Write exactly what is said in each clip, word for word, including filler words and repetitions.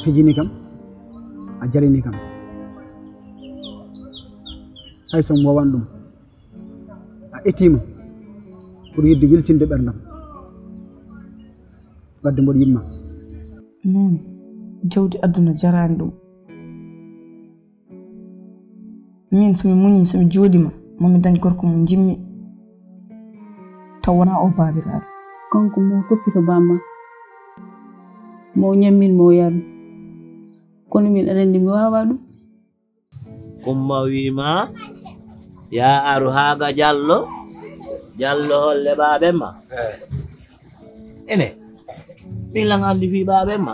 Fijini kam, a jalini kam. Hay so mi wawan ɗum, a etiima pour yidde weltinde ɓerndam. Wadde mboɗo yiɗma. Nene, jawdi aduna jarani ɗum. Min so mi muñi, so mi jooɗima, momi dañ gorko mo jimmi. Taw wona o baabiraaɗo. Kanko mo toppito bamma, mo ñammin mo yaru. Kono min aɗa anndi mi wawa ɗum. Kumma wima ya aru haga jallo. Jallo holle baben ma. Ene min lan andi fi baben ma.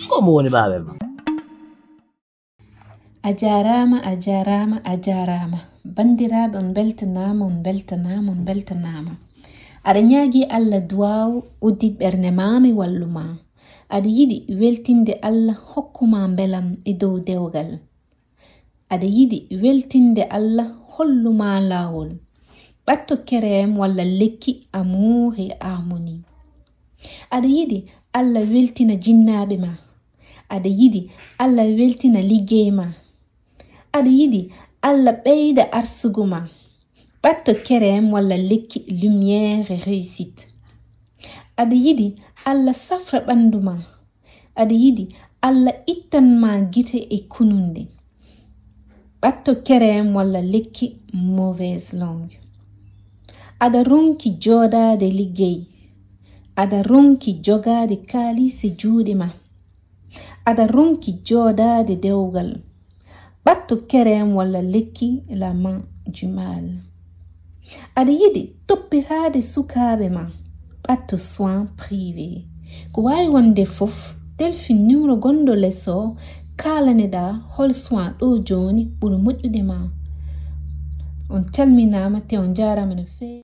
Ko mo woni baben ma? A jaaraama, a jaaraama, a jaaraama. Banndiraaɓe, on mbeltanaama, on mbeltanaama, on mbeltanaama. Aɗa ñaagii Allah duwaaw, uddit ɓernde maa, mi wallu maa. Aɗa yiɗi weltinde Allah, hokku maa mbelam e dow dewgal. Aɗa yiɗi weltinde Allah, hollu maa laawol. Ɓatto kerem walla lekki Amour et Harmonie. Aɗa yiɗi Allah weltina jinnaaɓe maa. Aɗa yiɗi Allah weltina liggey maa. Aɗa yiɗi Allah ɓeyda arsugu maa. Ɓatto kerem walla lekki Lumière et Réussite. Aɗa yiɗi Allah safra ɓanndu maa. Aɗa yiɗi Allah ittan maa gite e kununde. Ɓatto kerem walla lekki Mauvaise Langue. Aɗa ronki jooɗaade liggey. Aɗa ronki jogaade kaalis e juuɗe maa. Aɗa ronki jooɗaade dewgal. Ɓatto kerem walla lekki La Main du Mal. Aɗa yiɗi toppitaade sukaaɓe maa. Ɓatto soin privé. Ko waawi wonde fof, telfin numéro gonɗo les o, kaalaneɗaa hol soin ɗo jooni ɓuri moƴƴude maa. On calminaama te on njaaraama no feewi.